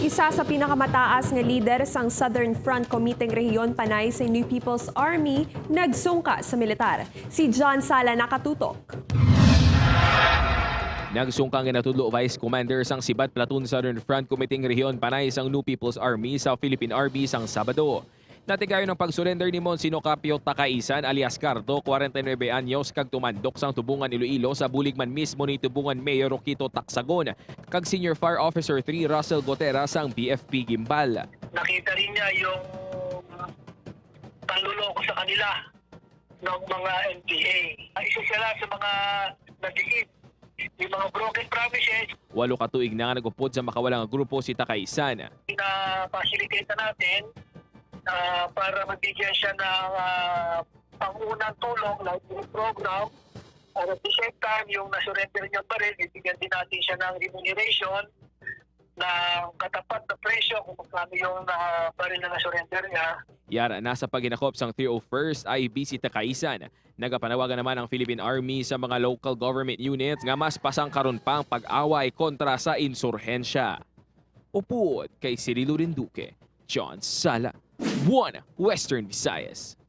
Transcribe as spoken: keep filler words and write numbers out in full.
Isa sa pinakamataas nga lider sang Southern Front Committee nga rehiyon panay sa New People's Army nagsungka sa militar. Si John Sala nakatutok. Nagsungka nga natudlo Vice Commander sang Sibat Platoon Southern Front Committee nga rehiyon panay sang New People's Army sa Philippine Army sang Sabado. Natigayon ang pag-surrender ni Monsino Capio Takaisan alias Cardo, kwarenta y nuebe anyos, kag tumandok sang Tubungan, Iloilo, sa bulig man mismo ni Tubungan Mayor Roquito Tacsagon kag Senior Fire Officer three Russell Gotera sang B F P Guimbal. Nakita rin niya yung panluloko sa kanila ng mga N P A. Isa siya lang sa mga nag-deceive. Yung mga broken promises, Walo ka tuig na nga nag-upod sa makawala nga grupo si Takaisan. Pina-facilitate na natin ah, para mabigyan siya ng ah, pangunang tulong, like yung program. At at the same time, yung na-surrender niyang baril, bibigyan din natin siya ng remuneration na katapat na presyo kung magkano yung ah, baril na na-surrender niya. Yara na sa paghinakop sang three oh first I B C Takaisan. Nagapanawagan naman ang Philippine Army sa mga local government units nga mas pasangkaron pa ang pag-away kontra sa insurhensya. Upod kay Cirilo Rinduque, John Sala, One Western Visayas.